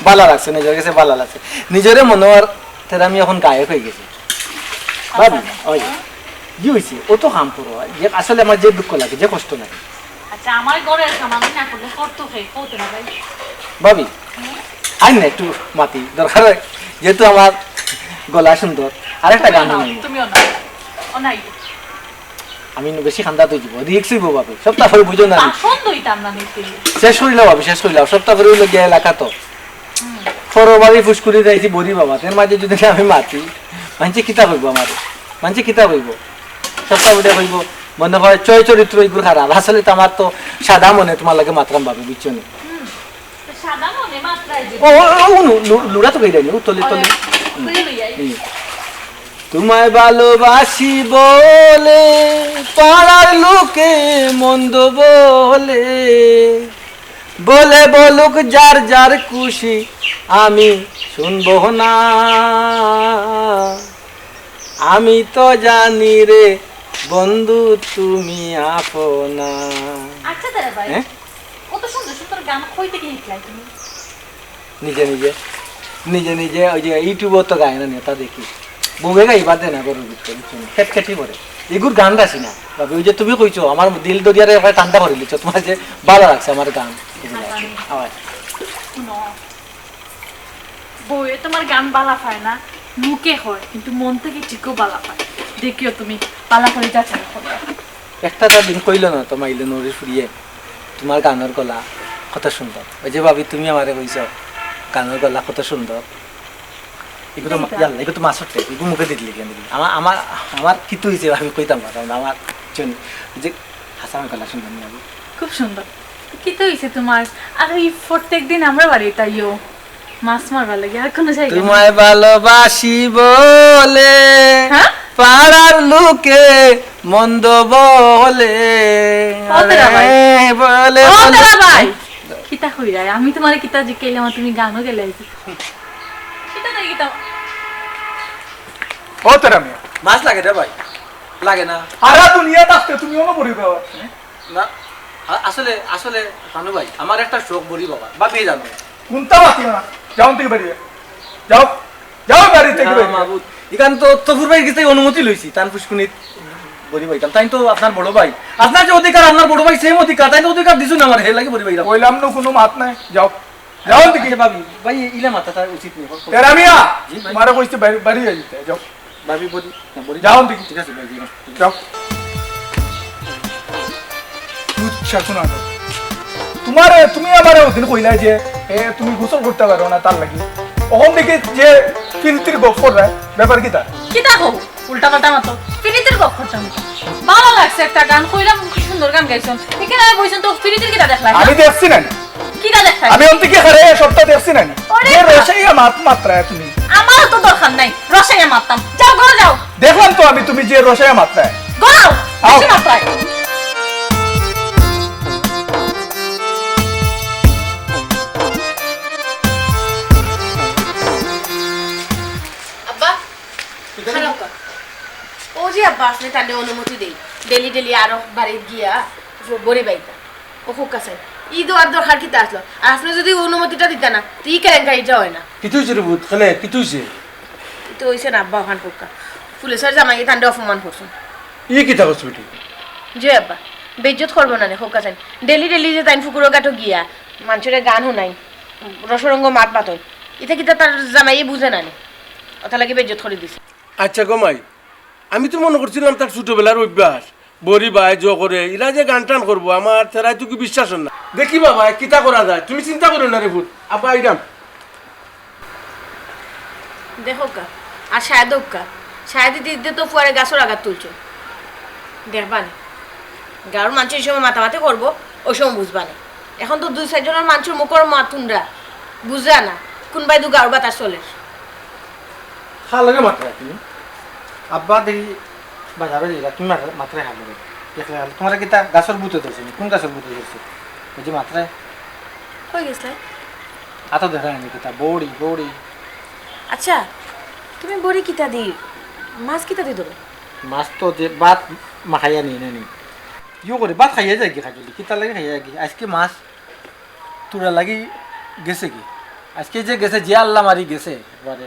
বালা লাগছে, নিজর গেছে বালা লাগছে। নিজরে মনে অর, তেরা আমি অখন গায়ক অইগেছি। ভাবি, ওই, কি অইছে? অত কাম করো, যে আসলে আমার যে দুঃখ লাগে, যে কষ্ট লাগে। আচ্ছা, আমার ঘরের কাম আমি না করলে করতো কে? কও তেরা ভাই। ভাবি, হুম? আইন না একটু মাতি, দরকার অয়, যেহেতু আমার গলা সুন্দর, আরেকটা গান তুমিও নাও, বানাই। তুমিও নাও। ও নাই। আমি নু বেশি খান্দাত অইযিবো, risk অইবো ভাবি। সপ্তাহ পরে বুঝো না। তা ফোন দইতাম না নিতে। শেষ করিলাও ভাবি, শেষ করিলাও। সপ্তাহ পরে অইলো গিয়া এলাকা তো। হুম। পরর বাড়ি ফুসকুনি যাইছি বড়ি বাবা, এর মাঝে যদি না আমি মাতি, মানষে কিতা কইবো আমারে? মানষে কিতা কইবো? সপ্তাহ পরে কইবো, মনে অয় চয় চরিত্র ইগুর খারাপ। আসলে তো আমার তো সাদা মনে তোমার লগে মাতরাম ভাবি, বুঝছো নি? হুম। তো সাদা মনে মাতরায় যে। ও, ও, ও, ও, নু-, নু-, লুড়া তো গেলে, ও তলে, তলে। ওরে, হুম। তুই লই আই। হুম। তোমায় ভালোবাসি বলে পাড়ার লোকে মন্দ বলে, বলে বলুক যার যার খুশি, আমি শুনবো না। আমি তো জানি রে বন্ধু তুমি আপনা। আচ্ছা দাদা ভাই, হ্যাঁ? কত সুন্দর সুন্দর গান কই থেকে শিখলাই তুমি? নিজে নিজে, নিজে নিজে ওই যে YouTube-ও তো গায় না, নেতা দেখি। বউয়ে গাইবা দে না, গরুর ভিতরে, বুঝছো নি? খেট খেটি করে। এগুর গান রাখি না। ভাবি, ওই যে তুমি কইছো, আমার দিল দরিয়ারে একবার ঠান্ডা করে দিচ্ছ, তোমার যে ভালো লাগছে আমার গান। এগুলো আছে। আমার শুনো, বউয়ে তোমার গান বালা পায় না, মুখে হয়, কিন্তু মন থেকে ঠিকও বালা পায়। দেখিও তুমি, বালা করে যাচাই করো। একটা তার দিন কইল না তো মাইলে নরে ফুরিয়ে, তোমার গানের গলা কত সুন্দর। ওই যে ভাবি, তুমি আমারে কইছো গানের গলা কত সুন্দর। এগুলো তো মা-, ইয়াল্লা, এগুলো তো মাছ উঠছে, এগুলো মুখে দিতে লিখে দিবি। আমার, আমার, আমার কিতা হইছে আমি কইতাম পারতাম না, আমার জন্য যে হাসান গলা সুন্দর নিয়ে আমি। খুব সুন্দর। কিতা হইছে তোমার? আর এই প্রত্যেক দিন আমরা বাড়ি তাইও মাছ মারবার লাগে, আর কোনো জায়গা নেই। তোমায় ভালোবাসি বলে হ্যাঁ? পাড়ার লোকে মন্দ বলে। ও তেরা ভাই। আরে বলে ও বলে। তেরা ভাই, কিতা কইরায়? আমি তোমারে কিতা জিকাইলাম, আর তুমি গানও গেলে আইছি। কিতা নাই কিতা? ও তেরা মিয়া, মাছ লাগে রে ভাই, লাগে না। সারা দুনিয়া থাকতে তুমি অনো বড়ি বাবা। না, আ-, আসলে, আসলে, কানু ভাই, আমার একটা শখ বড়ি বাবা, ভাবিয়ে জানো। কোনটা মাতিও না, যাও থেকে বেরিয়ে যাও, যাও বাড়ি থেকে না, বেরিয়ে। মাবুদ, এখান তো তফুর ভাইর কাছে অনুমতি লইছি, তান ফুসকুনিত বড়ি বাইতাম। তাই তো আপনার বড় ভাই, আপনার যে অধিকার, আপনার বড় ভাই সেম অধিকার, তাই তো অধিকার দিছুন আমার, হে লাগে বড়ি বাইতাম। কইলাম না কোনো মাত নাই, যাও, যাও থেকে। আচ্ছা, ভাবি, ভাই, ইলা মাথা তার উচিত নেই। তেরা মিয়া, জি ভাই। তোমারে কইছি বাড়ি, বাড়ি হয়ে যেতে, যাও। ভাবি, বড়ি, না, বড়ি। যাও দেখি। ঠিক আছে, ভাই, জি, ঠিক আছে। যাও। তুচ্ছা শোনা যাও। তোমারে, তুমি আমারে ওদিন কইলা যে এ, তুমি গোসল করতে পারো না, তার লাগি। অখন দেখি যে ফিরিতির গপ কররা, ব্যাপার কিতা? কিতা কও? উল্টা পাল্টা মাতো। ফিরিতির গপ করতাম। ভালো লাগছে একটা গান, কইলাম কি সুন্দর গান গাইছন। এখানে আমি বইছন তো ফিরিতির কিতা দেখলাই? আমি দেখছি না নি। কিতা দেখলাই? আমি অন্তে কি হারে সবটা দেখছি না নি। ওরে যে বাবা। রসাইয়া মাত মাত্রা তুমি। আমারও তো দরকার নাই, রসাইয়া মারতাম। যাও, ঘরে যাও। দেখলাম তো আমি তুমি যে রসাইয়া মাত্রায়। ঘরে যাও। আও। বেশি মাত্রায়। আব্বা, খারাপ কথা। ও যে আব্বা, আপনি তাহলে অনুমতি দেই, ডেলি ডেলি আরো বাড়িত গিয়া বড়ি বাইতা। ও খুব কাছে। ঈদ আর দরকার কিতা আসলো? আর আপনি যদি অনুমতিটা দিতা না, তো ই কেলেঙ্কারিটা হয় না। কিতা হইছে রে পুত? কেনে? কিতা হইছে? তো হইছে না আব্বা, ওখান কোকা। পুলিশের জামাই তান্ডে অপমান করছুন। ই কিতা করছে বেটি? জি আব্বা, বেইজ্জত করবো না রে, কোকা চাইন। ডেলি ডেলি যে তাইন ফুকুরো গাটো গিয়া মানষরে গান হুনাইন, রসরঙ্গ মাত মাতইন, ইতা কিতা তার জামাইয়ে বুঝে না নি? ওটা লাগি বেইজ্জত করি দিছে। আচ্ছা গো মাই, আমি তো মনো করছিলাম তার ছোটবেলার অভ্যাস, বড়ি বায় জো করে, ইলা যে গান টান করবো, আমার তেরাই তো কি বিশ্বাস হয় না। দেখি বাবা, কিতা করা যায়, তুমি চিন্তা করো না রে পুত। আব্বা, আইরাম। দেখো কা, আর শাহেদ কা, শাহেদ দিদি তো ফুয়ারে গাছর আগাত তুলছো। দেখবা নি, গাঁওর মানষে এই সময় মাতামাতি করবো, ওই সময় বুঝবা নি। এখন তো দুই চাইরজনর মানষর মুখর মাত হুনরা, বুঝরা না, কুনবায়দি গাঁওর বাতাস চলের। কার লগে মাতরায় তুমি? আব্বা দেখি বাজারো যাইরা, তুমি মাত-, মাতরায় কার লগে? দেখলে কার লগে? তোমারে কিতা গাছর ভূতে ধরছে নি? কোন গাছর ভূতে ধরছে? ওই যে মাতরায়। কই গেছলে? আতো দেখা হয়নি কিতা? বড়ি, বড়ি। আচ্ছা, তুমি বড়ি কিতা দি, মাছ কিতা দি ধরো? মাছ তো যে ভাত মাখাইয়া নি, না নি। ইয়ো করে ভাত খাইয়া যায় কি খাজুলি? কিতা লাগে খাইয়া কি? আজকে মাছ তোরা লাগি গেছে কি? আজকে যে গেছে, যে আল্লাহ মারি গেছে একবারে।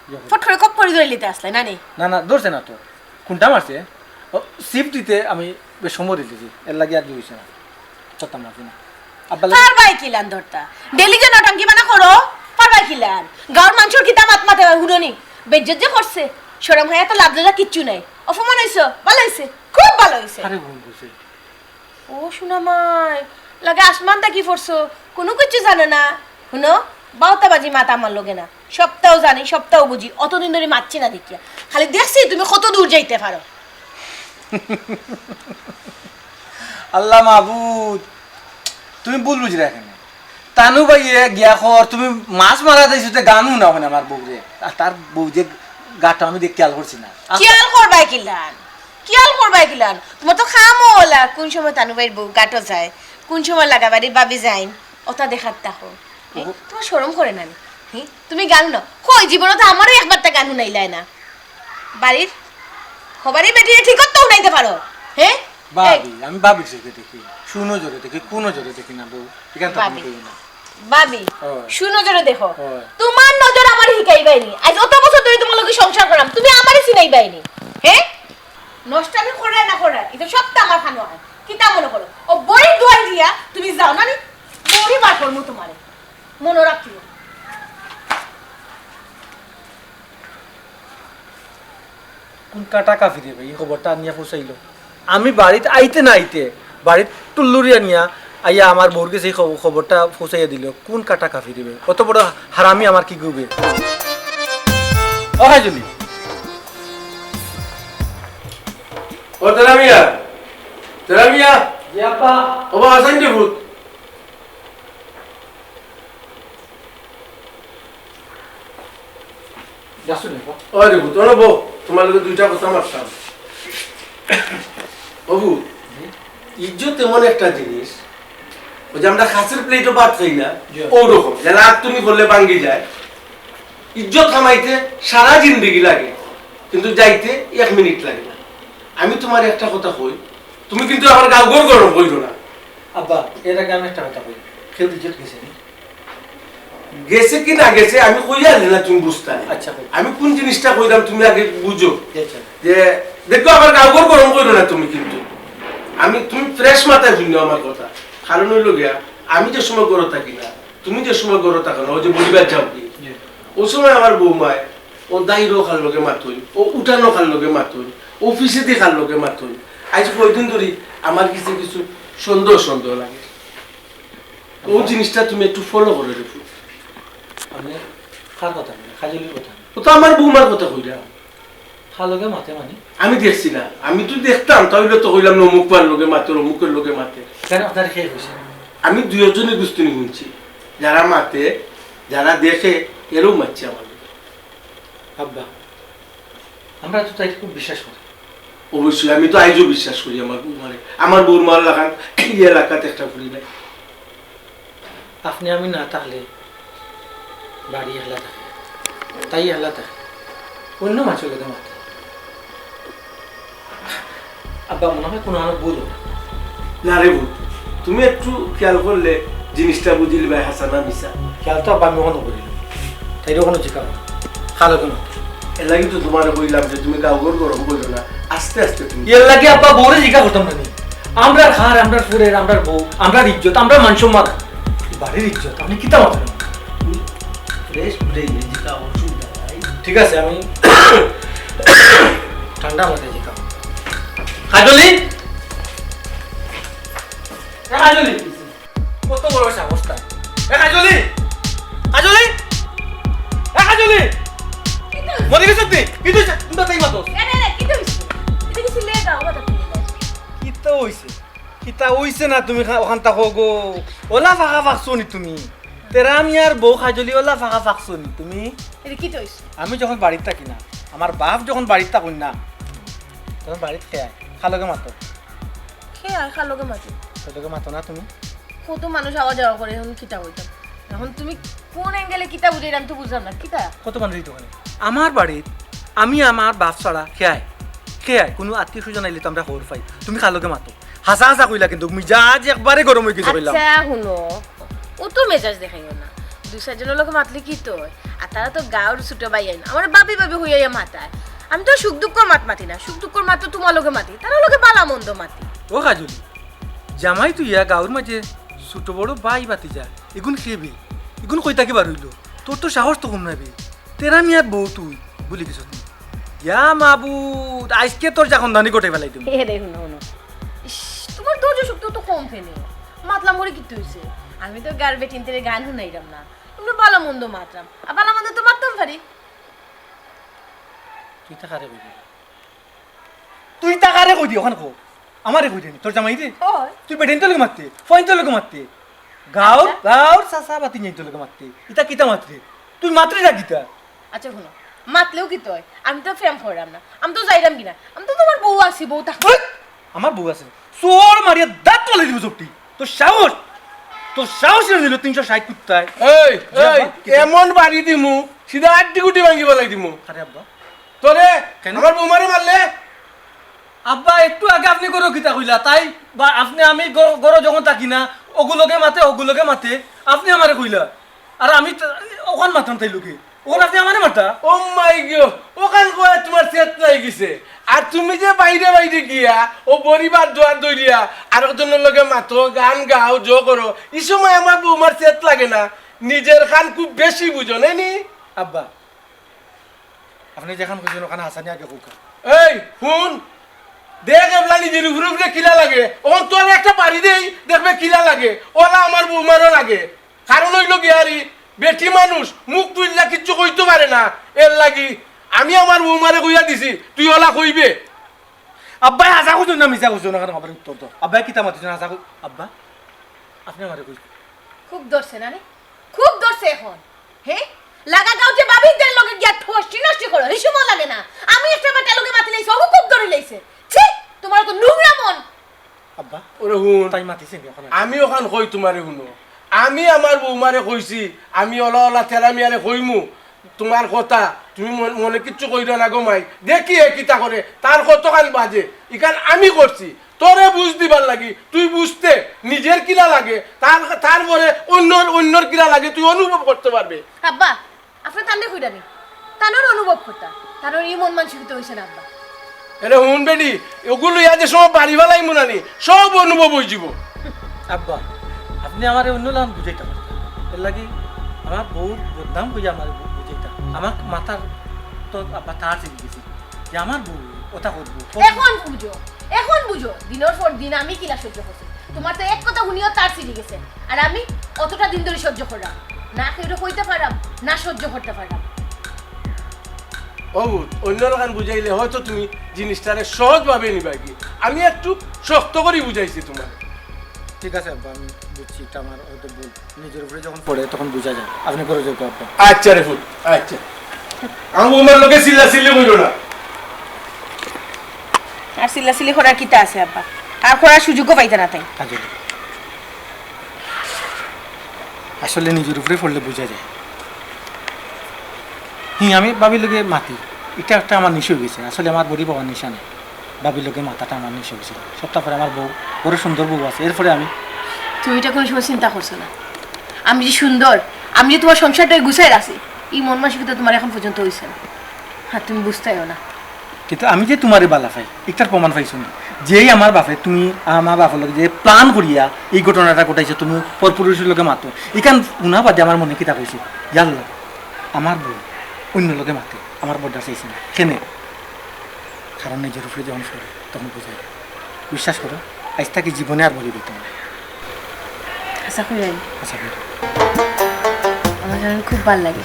ইয়ো করে। ফট করে কপ করে ধরে নিতে আসলে, না নি? না, না, ধরছে না তো। কোনটা মারছে? ও, ছিপ দিতে আমি বেশ সময় দিতেছি। এর লাগি আর কি হইছে না। ধরতাম না, কি না। আব্বা লাগি- পারবায় কিলান ধরতা? ডেলি যে নটাঙ্কি বানা করো, পারবায় কিলান? গাঁওর মানষর কিতা মাত মাতে হুনো নি? বেইজ্জত যে করছে, শরম হায়া তো লাজ লজ্জা কিচ্ছু নাই। অপমান হইছো, ভালো হইছে, খুব ভালো হইছে। আরে ভুল করছে। ও সোনা মাই, লাগে আসমান থাকি পড়ছো, কুনু কিচ্ছু জানো না। হুনো, বাউতাবাজি মাত আমার লগে না। সবতাও জানি, সবতাও বুঝি, অতদিন ধরি মাতছি না দেখিয়া। খালি দেখছি তুমি কত দূর যাইতে পারো। আল্লাহ মাবুদ, তুমি ভুল বুঝরায় কেনে। তানু ভাইয়ে গিয়া কর, তুমি মাছ মারা যাইছো, তে গান হুনাও কেনে আমার বউরে। আর তার বউ যে গাটো আমি দেখ খেয়াল করছি না। আচ্ছা। খেয়াল করবায় কিলান? খেয়াল করবায় কিলান? তুমার তো কামও অলা, কুন সময় তানু ভাইর বউ গাটো যায়, কুন সময় লাগা বাড়ির ভাবি যাইন, অতা দেখাত থাকো। হে? ওহো। তুমার শরম করে না নি? হে? তুমি গান হুনো? কই জীবনো তো আমারও একবারতা গান হুনাইলায় না। বাড়ির, হবারই বেটিরে ঠিক তো হুনাইতে পারো? হে? এই, ভাবি, আমি ভাবির চোখে দেখি, সুনজরে দেখি, কুনজরে দেখি না বউ। এখান তো ভাবি। কইও না। ভাবি, ওই। সুনজরে দেখো। ওই। তুমার নজর আমারে হিকাইবায় নি। আইজ অত বছর ধরি তুমার লগে সংসার করলাম, তুমি আমারে চিনাইবায় নি। হে? নষ্টামি কররায় না কররায়, ইতা সবতা আমার কানো আয়। কিতা মনো করো? ও বড়ি দুয়াই দিয়া তুমি যাও না নি? বড়ি বার করমু তুমারে। মনো রাখিও। কুন কাটা কাফিরে ভাই, ই খবরটা আনিয়া পৌঁছাইলো। আমি বাড়িত আইতে না আইতে, বাড়িত টুল্লুরি আনিয়া আইয়া আমার বউর গেছে ই খব-, খবরটা পৌঁছাইয়া দিলো। কুন কাটা কাফিরে ভাই, অত বড় হারামি আমার কি গুবে? ও কাজলি, ও তেরা মিয়া, তেরা মিয়া। জি আব্বা। ও বাবা, আছেন যে ভূত? যাচ্ছ নি, বাবা? ওই রে ভূত, ওরে বউ, তুমার লগে দুইটা কথা মাততাম। ও ভূত, ইজ্জত এমন একটা জিনিস, ওই যে আমরা খাসির প্লেটো ভাত খাই না, জি। ওরকম, যেন আত তুমি করলে ভাঙ্গি যায়। ইজ্জত কামাইতে সারা জিন্দেগি লাগে, কিন্তু যাইতে এক মিনিট লাগে না। আমি তুমারে একটা কথা কই, তুমি কিন্তু আমার গাউঘর গরম কইরো না। আব্বা, এর আগে আমি একটা কথা কই, কেউর ইজ্জত গেছে নি? গেছে কি না গেছে আমি কইয়া আইলে না তুমি বুঝতায়। আচ্ছা, কই। আমি কুন জিনিসটা কইরাম তুমি আগে বুঝো। জি, আচ্ছা। যে দেখো, আমার গাউঘর গরম কইরো না তুমি কিন্তু। আমি, তুমি ফ্রেশ মাথায় হুনো আমার কথা। কারণ অইলো গিয়া, আমি যে সময় ঘরো থাকি না, তুমি যে সময় ঘরো থাকো না, ওই যে বড়ি বার যাও কি, জি। ওই সময় আমার বউমায় ও দাইরও কার লগে মাতইন, ও উঠানো কার লগে মাতইন, অফিসেদি কার লগে মাতইন। আইজ কয়দিন ধরি আমার কিছু কিছু সন্দেহ সন্দেহ লাগে। ও জিনিসটা তুমি একটু ফলো করো দেখো। মানে, কার কথা মানে? কাজলির কথা? ও তো আমার বউমার কথা কইলাম। কার লগে মাতে মানে? আমি দেখছি না, আমি তো দেখতাম, তাইলে তো কইলাম না অমুক পার লগে মাতে, অমুকের লগে মাতে। কেন, আপনার কে কইছে? আমি দুইজনে গুস্তুনি হুনছি, যারা মাতে, যারা দেখে, এরাও মাতছে আমার লগে। আব্বা, আমরা তো তাইরে খুব বিশ্বাস করি। অবশ্যই, আমি তো আইজও বিশ্বাস করি আমার বউমারে। আমার বউর মার লাখান এই এলাকাত একটা ফুরি নাই। আপনে আমি না থাকলে বাড়ি একলা থাকে, তাই একলা থাকে, অন্য মানষর লগে মাতে। আব্বা, মনে হয় কুনু আনো ভুল অইবো। না রে ভূত, তুমি একটু খেয়াল করলে জিনিসটা বুঝিলিবায় হাছা না মিছা। খেয়াল তো আব্বা আমি অখনো করিলাম, তাইরে অখনো জিকাও, কার লগে মাতে। এর লাগি তো তুমারে কইলাম যে তুমি গাউঘর গরম কইরো না, আস্তে আস্তে তুমি। এর লাগি আব্বা বউরে জিকা করতাম না নি? আমরার ঘর, আমরার ফুড়ির, আমরার বউ, আমরার ইজ্জত, আমরার মান সম্মান, বাড়ির ইজ্জত, আপনে কিতা মাতইন? ফ্রেশ ব্রেইনে জিকাও, অসুবিধা নাই। ঠিক আছে, আমি ঠান্ডা মাথায় জিকাও। কাজলি, এ কাজলি, কত বড় সাহস তার। এ কাজলি, কাজলি, এ কাজলি, কিতা অইছে? মরি গেছো তুই? কিতা অইছে? তুমি তো তাই মাতো। এ, না, না, কিতা অইছে? ইটা কিতা লেগা? ও মাথা তুলে দেয়। কিতা অইছে? কিতা অইছে না তুমি খা-, অখান থাকো গো। অলা ফাঁকা ফাঁকছো নি তুমি? তেরা মিয়ার বউ কাজলি অলা ফাঁকা ফাঁকছো নি তুমি? ইটা কিতা অইছে? আমি যখন বাড়িত থাকি না, আমার বাপ যখন বাড়িত থাকইন না, তখন বাড়িত কে আয়? কার লগে মাতো? কে আয়? কার লগে মাতো? কার লগে মাতো না তুমি? কত মানুষ আওয়া যাওয়া করে, অখন কিতা কইতাম? অখন তুমি কুন অ্যাঙ্গেলে কিতা বুঝাইরায় আমি তো বুঝলাম না, কিতা? কত মানুষ অইতো অখানে? আমার বাড়িত আমি আমার বাপ ছাড়া কে আয়? কে আয়? কুনু আত্মীয় স্বজন আইলে তো আমরা খবর পাই। তুমি কার লগে মাতো? হাছা হাছা কইলা কিন্তু, মিজাজ একবারে গরম অই গেছে কইলাম। আচ্ছা, হুনো, অত মেজাজ দেখাইও না। দুই চাইরজনর লগে মাতলে কিতা অয়? আর তারা তো গাউর ছোট ভাইয়াইন, আমারে ভাবি ভাবি কইয়া মাতায়। আমি তো সুখ দুঃখর মাত মাতি না, সুখ দুঃখর মাত তো তুমার লগে মাতি, তারার লগে ভালা মন্দ মাতি। ও কাজলি, জামাই তুইয়া গাউর মাঝে ছোট বড় ভাই ভাতিজা, ইগুন কে বে? ইগুন কই থাকি বার অইলো? তোর তো সাহস তো কম নায় বে। তেরা মিয়ার বউ তুই, ভুলি গেছস নি? ইয়া মাবুদ, আইজকে তোর জাখনদানি গটাই ফালাই দিমু। এ রে, হুনো, হুনো। ইশ, তুমার ধৈর্য শক্তি তো কম ফেনে। মাতলাম করি কিতা অইছে? আমি তো গাউর বেটিন্তরে গান হুনাইরাম না। এমনে ভালা মন্দ মাতরাম। আর ভালা মন্দ তো মাততাম পারি। তুই ইতা কারে কইলি? তুই ইতা কারে কইলি অখান ক? আমারে কইলি নি, তোর জামাইরে? অয়। তুই বেটিন্তর লগে মাততে, ফুয়াইন্তর লগে মাততে। গাউর, আচ্ছা। গাউর চাচা ভাতিজাইন্তর লগে মাততে। ইতা কিতা মাতরে? তুই মাতরে না কিতা? আচ্ছা, হুনো, মাতলেও কিতা অয়? আমি তো প্রেম কররাম না, আমি তো যাইরাম কিনা, আমি তো তুমার বউ আছি, বউ থাক। ওই! আমার বউ আছে, চড় মারিয়া দাঁত ফালাই দিমু চোখটি। তোর সাহস, তোর সাহস রে দিল তিনশো ষাট কুত্তায়। এই, জি আব্বা, এই, কিতা? এমন বাড়ি দিমু, সিধা আড্ডি গুটি ভাঙ্গি ফালাই দিমু। আরে আব্বা, তোরে, কেন? আমার বৌমারে মারলে? আব্বা, একটু আগে আপনে ঘরো কিতা কইলা? তাই বা আপনে আমি ঘ-, ঘরো যখন থাকি না, অগুর লগে মাতে, অগুর লগে মাতে, আপনে আমারে কইলা। আর আমি তো অখান মাতরাম তাইর লগে। অখন আপনে আমারে মারতা? Oh my God, অখান কওয়া তুমার ছেদ লাগি গেছে। আর তুমি যে বাইরে বাইরে গিয়া অউ বড়ি ভাত দুয়ার ধরিয়া আরক জনর লগে মাতো, গান গাও, জো করো, ই সময় আমার বৌমার ছেদ লাগে না? নিজের খান খুব বেশি বুঝো, নায় নি? আব্বা, আপনে যেখান কইছইন অখান হাছানি আগে কউক্কা। এই, হুন, দেখ এবলা নিজের উপরে উপরে কিলা লাগে। অখন তোরে একটা বাড়ি দেই, দেখবে কিলা লাগে। অলা আমার বৌমারও লাগে। কারণ অইলো গিয়া, আরে, বেটি মানুষ, মুখ তুলিয়া কিচ্ছু কইতো পারে না। এরলাগি আমি আমার বৌমারে কইয়া দিছি, তুই অলা কইবে। আব্বায় হাছা কইছইন না মিছা কইছইন, অখান আমারে উত্তর দেও। আব্বায় কিতা মাতিছইন, হাছা কই-, আব্বা, আপনে আমারে কইছইন। খুব ধরছে না রে? খুব ধরছে অখন। হে? লাগা গাঁওত যে ভাবির লগে গিয়া ফষ্টি নষ্টি করো, হিসুমও লাগে না। আমি একটা বেটার লগে মাতিলাইছি, অগু খুব ধরিলাইছে। ছি, তুমার তো নোংরা মন। আব্বা, ওরে হুন, তাই মাতিছে নি অখন? আমি অখান কই তুমারে হুনো। আমি আমার বৌমারে কইছি, আমি অলা অলা তেরা মিয়ারে কইমু, তুমার কথা, তুমি মন-, মনে কিচ্ছু কইরো না গো মাই। দেখি এ কিতা করে, তার কতখান বাজে, ইখান আমি করছি। তোরে বুঝ দিবার লাগি, তুই বুঝতে, নিজের কিলা লাগে, তার, তারপরে অন্যর, অন্যর কিলা লাগে, তুই অনুভব করতে পারবে। আব্বা, আপনে তানরে কইরা নি, তানর অনুভব করতা, তানর ই মন মানসিকতা অইছে না আব্বা। এরে হুন বেটি, অগুলো ইয়া যে সময় বাড়ি ফালাইমু না নি, সব অনুভব অইযিবো। আব্বা, আপনে আমারে অন্য লাইন বুঝাইতা পারতা। এরলাগি আমার বউর বদনাম কইয়া আমারে বু-, বুঝাইতা। আমার মাথার তো আব্বা তার ছিড়ি গেছে। যে আমার বউ, অতা করবো। অখন বুঝো, অখন বুঝো, দিনর পর দিন আমি কিলা সহ্য করছি। তুমার তো এক কথা হুনিয়াও তার ছিড়ি গেছে। আর আমি অতটা দিন ধরি সহ্য কররাম। না কেউরে কইতা পাররাম, না সহ্য করতা পাররাম। ও, অন্য লাখান বুঝাইলে হয়তো তুমি জিনিসটারে সহজভাবে নিবায় গি। আমি একটু শক্ত করি বুঝাইছি তুমারে। ঠিক আছে আব্বা, আমি বুঝছি, ইটা আমার হয়তো ভুল। নিজের উপরে যখন পড়ে তখন বুঝা যায়। আপনে ঘরো যাউক্কা আব্বা। আচ্ছা রে পুত, আচ্ছা। আমার বৌমার লগে চিল্লাচিল্লি কইরো না। আর চিল্লাচিল্লি করার কিতা আছে আব্বা? আর করার সুযোগও পাইতা না তাই। আচ্ছা। আসলে নিজের উপরে পড়লে বুঝা যায়। হি, আমি ভাবির লগে মাতি, ইটা একটা আমার নিশা অইগেছে। আসলে আমার বড়ি পাওয়ার নিশা নায়। ভাবির লগে মাতাটা আমার নিশা অইছিল। সবটা পরে আমার বউ, বড় সুন্দর বউ আছে। এরপরে আমি তুমি ইটা কুনু সময় চিন্তা করছো না? আমি যে সুন্দর, আমি যে তুমার সংসারটা গুছাই রাখছি, ই মন মানসিকতা তুমার অখন পর্যন্ত অইছে না। আর তুমি বুঝতায়ও না। কিন্তু আমি যে তুমারে বালা পাই, ইটার প্রমাণ পাইছো নি? যেই আমার বাপে, তুমি আমার বাপর লগে যে plan করিয়া ই ঘটনাটা ঘটাইছো, তুমি পরপুরুষর লগে মাতো, ইখান হুনা বাদে আমার মনে কিতা কইছে, ইয়াল্লা, আমার বউ অন্য লগে মাতে, আমার বউর ধার চাইছে না। কেনে? কারণ নিজের উপরে যখন পড়ে, তখন বুঝা যায়। বিশ্বাস করো, আইজ থাকি জীবনে আর বড়ি দিতাম না। আশা করি। আশা করি। আমার জানো খুব ভালা লাগে।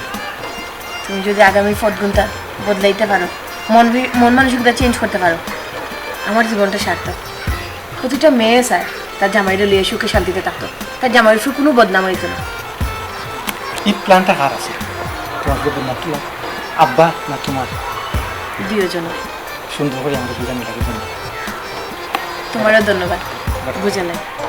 তুমি যদি আগামী পথগুনটা বদলাইতা পারো, মন বি-, মন মানসিকতা change করতা পারো, আমার জীবনটা সার্থক। প্রতিটা মেয়ে চায় তার জামাইরে লইয়া সুখে শান্তিতে থাকতো, তার জামাইর উপর কুনু বদনাম অইতো না। ই plan টা কার আছে? তুমার বদনাম কি? আব্বা না তুমার? দুইওজনর। সুন্দর করি আমারে বুঝানি লাগে। তুমারও ধন্যবাদ বুঝানি।